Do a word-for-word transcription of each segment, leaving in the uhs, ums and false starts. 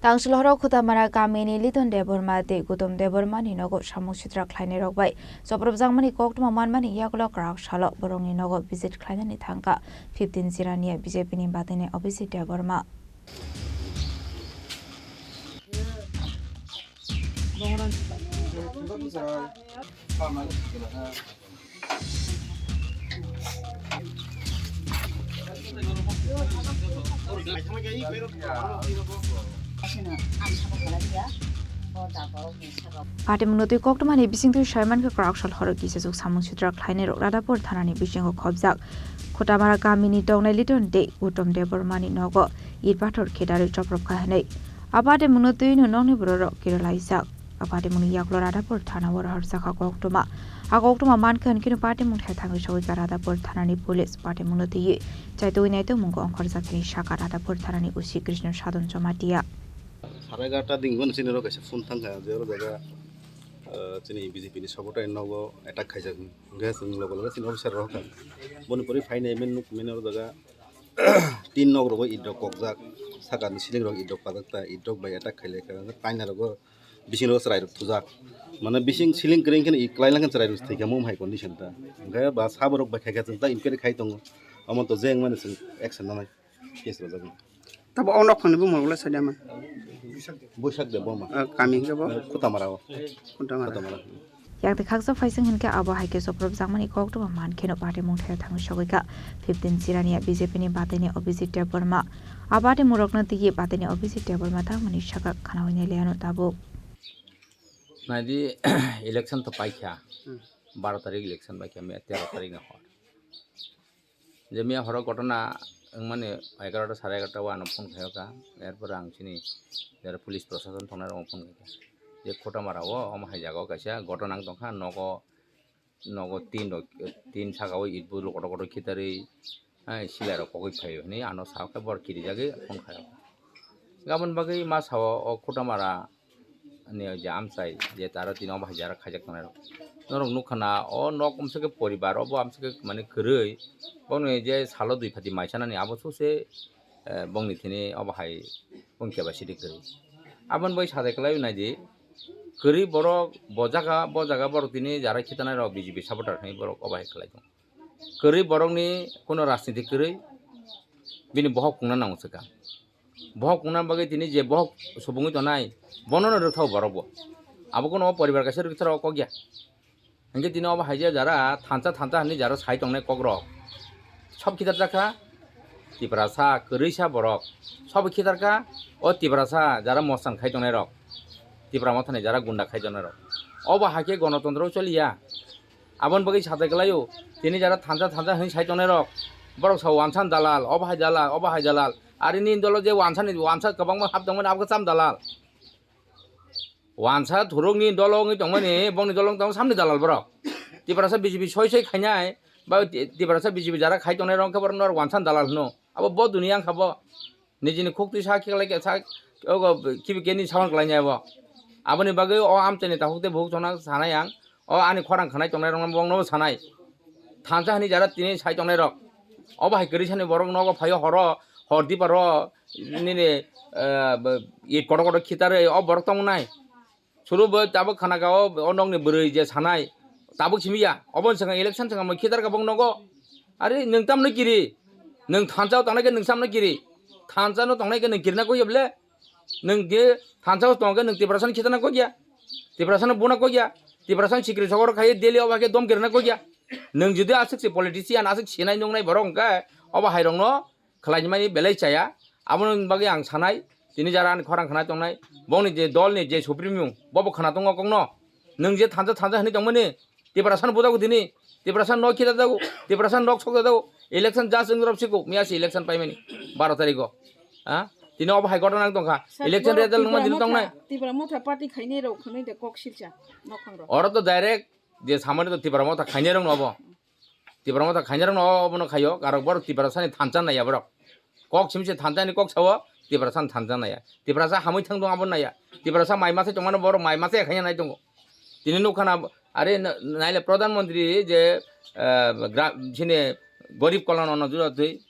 Tangsil horo Khutamara kamini Liton Debbarma tei Gutom Debbarmani nogo samung sitra khlainairok bai chopropjakmani koktwma manmani yagulo kwrak salo borokni nogo visit khlainani thangkha fifteen Jirania B J P ni batini Abhijit Debbarma. Patimung no twi koktwmani bisingtwi saimankha kwrak sal horo kisajuk samung sitra khlainairok Radhapur thanani bisingo khobjak. Khutamara kamini tongnai Liton tei Uttom Debbarmani nogo it pathor khe darwi chopropkha hwnwi. A patimung no twi no nokni bororok kirilaijak. A patimungni yagulo Radhapur thana o rohorjakha koktwma. A koktwma mankha hwnkheno patimung thai thangwi sogwikha Radhapur thanani police. Patimungno twiwi chaitugwi naitugmungo ongkhorjak hwnwi sakha Radhapur thanani O C Krishna Sadon Jamatia. Sare egarota ding bono chini oro kaisa phone thangkha je oro jaga, ah, chini B J P ni supporter ni nogo attack khaijak hwnwi. Hwnkhe chwng loge loge chini officer rok kha. Boni pore phainai men nuk men oro jaga tin nok rogo it rok kokjak. Sakani ceiling rok it rok pajak ta it rok bai attack khailaikha. Hwnkhe taina rogo bising rogo chwrai rok thujak. Mane bising ceiling kwrwi khe i kwlai langkhe chwrai rok thwikha mum hai condition ta. Hwnkhe ba sabo rok bai khaikha chwng ta inquiry khai tongo. Omo to jeng mani chwng action nanai case rwjak. Tabo o nok phangni bumung rok le saida man. Buisak de boma. Ah, kami hwnkhe bo? Khutamara o. Khutamara. Khutamara. Yakti khaksa phaising hinkhe abo hai khe chopropjakmani koktwma mankheno patimung thai thangwi sogwikha fifteen Jirania B J P ni batini Abhijit Debbarma. A patimungrokno twiwi batini Abhijit Debbarma tamoni sakha khwnawi nai liano tabuk. Naidi election to paikha. Hmm. Baro tarik election paikha, me tero tarik ni hor. Je miya horo ghotona wngmani egarota sare egarota o ano phone khaiyokha, erpore ang chini jara police prosason tongnai rokno phone khaikha. Je Khutamara o omo hai jaga o kaisa ghotona wng tongkha, nogo, nogo tin rok, tin saka o it bo kotor kotor khitarwi, hai silai rok kogwi phaio hinwi ano sakhe borok kirijagwi phone khaiyokha. Gabon bagwi ma sao o Khutamara ni je amchai je taro tini obo hai jara khaijak tongnai rok. Norok nukha na o nok umsake poribar obo amsake mane kwrwi boni je salo dui phati mai sanani abo sose, eh, bongni thini obo hai bong keba sidi kwrwi. Aboni bai sajai kwlai naidi kwrwi borok bo jaga bo jaga borok tini jara khitanai rok B J P supporter hai borok obo hai khlai tong. Kwrwi borokni kuno rajniti kwrwi bini bohok kungna nango swkang. Bohok kungna bagwi tini je bohok subungwi tonai, bonono rwkthao borokbo. Abo kuno o poribar kaisa rwktharo o kok ya. Hinkhe tini obo hai je jara thansa thansa hinwi jara sai tongnai kokrok. Sob khitarjakha Tiprasa kwrwisa borok. Sob khitarkha o Tiprasa jara mostan khai tongnai rok. Tipra mothani jara gunda khai tongnai rok. Obo hai khe gonotontro choliya. Aboni bagwi sajai kwlaio, tini jara thansa thansa hinwi sai tongnai rok, borok sao wansa ni dalal, obo hai dalal, obo hai dalal, ari nini dolo je wansa ni wansa kwbangma hap tongmani abo khe cham dalal. Wansa thuruk ni dolo wngwi tongmani, bongni dolo wngwi tongmani samni dalal borok. Tiprasa B J P soi soi khainai, ba Ti-, Tiprasa B J P jara khai tongnai rok khe borok no wansa ni dalal hino. Abo bo duniya wngkha bo. Nijini khuktwi sa khiklai khe sa ogo khibi keni sawan kwlainai abo. Aboni bagwi o amchaini takhuk tei bukhuk chongna sanai ang. O ani khorang khanai tongnai rokno bongno sanai. Thansa hwnwi jara tini sai tongnai rok. Obo hai kwrwi sani borok nogo phaio horo hor diparo nini, eh, it kotor kotor khitarwi o borok tongmwnai. Suru bo tabuk khana ka o, o nokni bwrwi je sanai, tabuk simi ya, obo ni swkang election swkang bo khitar ka bong nogo. Are nwng tamno kiri, nwng thansa o tongnai khe nwng samno kiri, thansa no tongnai khe nwng kirina koi ya bole, nwng je thansa o tong khe nwng Tiprasa ni khitana koi ya, Tiprasa no buna koi ya, Tiprasa ni sikri sogor khai Delhi o ba khe dom kirina koi ya, nwng jodi aswk se politician aswk sinai nungnai borok hwnkhe obo hai rok no khlaimani belai chaya. Aboni bagwi ang sanai, tini jara ani khorang khna tongnai, bongni je dolni je supreme mung, bobo khna tongo kokno. Nwng je thansa thansa hwnwi tongmani, Tiprasa no bujago tini, Tiprasa no khijajago, Tiprasa nok sokjajago, election just wng rw siko, miya se election paimani, baro tarikgo. Ha? Tini obo hai ghotona wng tongkha, election result wngmani tini tongnai. Tipra Motha party khainai rok khwnwi de kok silcha, nokhang rok. Oro to direct je samani to Tipra Motha khainai rok no obo. Tipra Motha khainai rok no obono khaio, karok borok Tiprasa ni thansa naiya borok. Kok simi se thansa ni kok sao, Tiprasa ni thansa naiya. Tiprasa hamwi thang tong abo naiya. Tiprasa mai masa tongmano borok mai masa khaina nai tongo. Tini nukha na are n-, naile Pradhan Mantri je, eh, gra-, sini Garib Kalyan Anna Yojana twi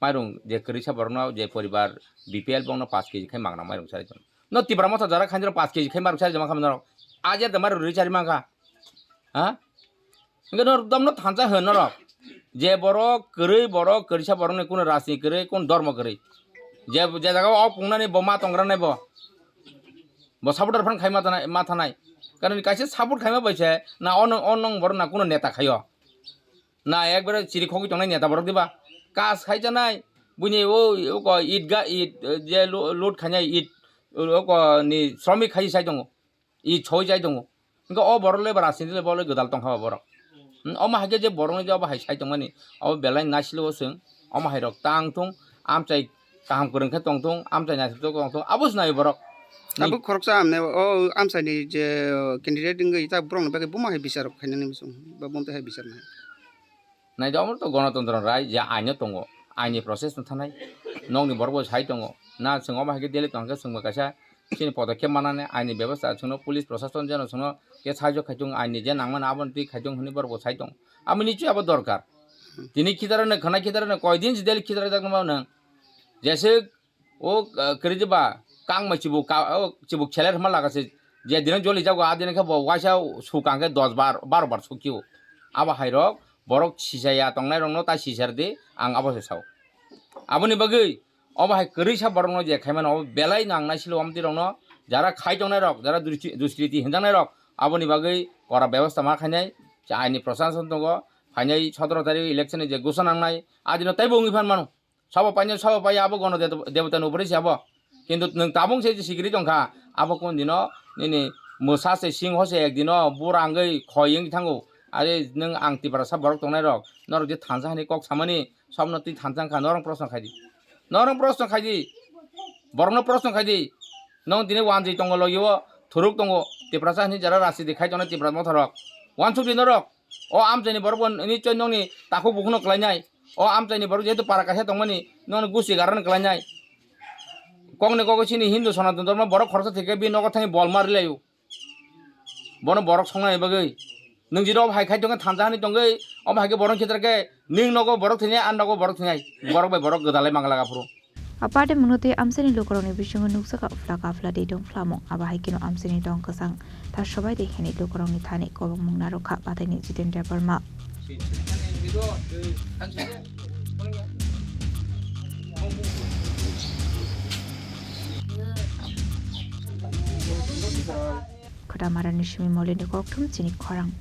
Mairung je kwrwisa borokno je poribar B P L bongno paanch K G khai mangna mairung chari tong. No Tipra Motha jora khainjaro paanch K G khai mairung chari jama khamna rok. Ajer da mairung rwi chari mangkha. Ha? Hingke no domno thansa hwn norok. Je borok kwrwi borok kwrwisa borokni kuno rajni kwrwi kuno dormo kwrwi. Je je jaga o pungnani bo ma tongra nai bo. Bo supporter phan khai ma thanai ma thanai. Karon kaisa support khaima bai se na ono onong borok na kuno neta khaio. Na ekbare chiri khogwi tongnai neta borok diba? Kas khai chanai, buini o, o ko it ga, it, eh, je lo-, load khainai it, o ko ni sromik khai sai tongo. It soi jai tongo. Hingke o borok le ba rajniti le bo le gwdal tongkha ba borok. Hmm, omo hai khe je borokni je obo hai sai tongmani, obo belai naisilo o chwng, omo hai rok tang thung, amchai kaham kwrwng khe tong thung, amchai naisik tong thung, abo se nai borok. Tabuk khoroksa amne o amchaini je candidate wngwi ta borokni bagwi buma hai bichar khainani muchung ba bonte hai bichar nai. Nai do, omo to gonotontro rai je aino tongo, aini process no thanai, nokni borok bo sai tongo, na chwng omo hai khe delete tong khe chwngbo kaisa chini podokkhep manani aini bebosta chwngno police prosason jeno chwngno khe sahajyo khai tongo, aini je nangmani abono twi khai tongo hwnwi borok bo sai tongo, abo nichoi abo dorkar. Tini khitarano khwnai khitarano koi din si delete khitara jakno mano nwng, jese O, ah, kwrwi ba, kangma chibuk ka-, o, chibuk seler hwnma laga se, je dino joli jago, a dino khe bo waisa su kang khe dos bar, baro bar sukio. Abo hai rok, borok sisaya tongnai rokno ta sisar di, ang abo se sao. Aboni bagwi, obo hai kwrwi sa borokno je khaimano, obo belai nang naisilo omtwi rokno, jara khai tongnai rok, jara dusri-, dusriti hinjaknai rok, aboni bagwi kora bebosta ma khainai, je aini prosason tongo, phainai sotoro tarik election ni je gusa nangnai, a dino teibo wngwi phan mano. Sabo painai, sabo pai abo gono de-, debota ni upore se abo. Kintu nwng tabung se sikiri tongkha, abo kon dino nini mwsa se singho se ek dino bura wngwi khoi wngwi thango. Are nwng ang Tiprasa borok tongnai rok, norok je thansa hani kok samani, sobno twi thansa wngkha, norok proshno khaidi. Norok proshno khaidi. Borokno proshno khaidi. Nwng tini wanjwi tongo logi o, thuruk tongo, Tiprasa hani jara rajniti khai tongnai Tipra motha rok. Wansukdi norok. O amchaini borok bo nichoi nokni takhuk bukhukno kwlainai. O amchaini borok jehetu para kaisa tongmani, nokni gusti garano kwlainai. Kokni kok sini Hindu Sanatan Dharma borok khoroksa thwikhe bini nogo thangwi bol ma rwlaio. Bono borok songnani bagwi. Nwng jira obo hai khai tongkhe thansa hani tongwi, omo hai khe borok khitar khe, ning nogo borok thwinai, ani nogo borok thwinai. Borok bai borok gwdalai mangla aphuru. Aparte mwnwi tei amchaini lukurokni bisingo nukjakha phla kaphla de dong phlamung, abo hai kheno amchaini dong kwchang ta sobai de hwnwi lukurokni thani kobongmung narwkha bataini Jitendra Barma. Khodamarani simi Molini kokthum chini khorang.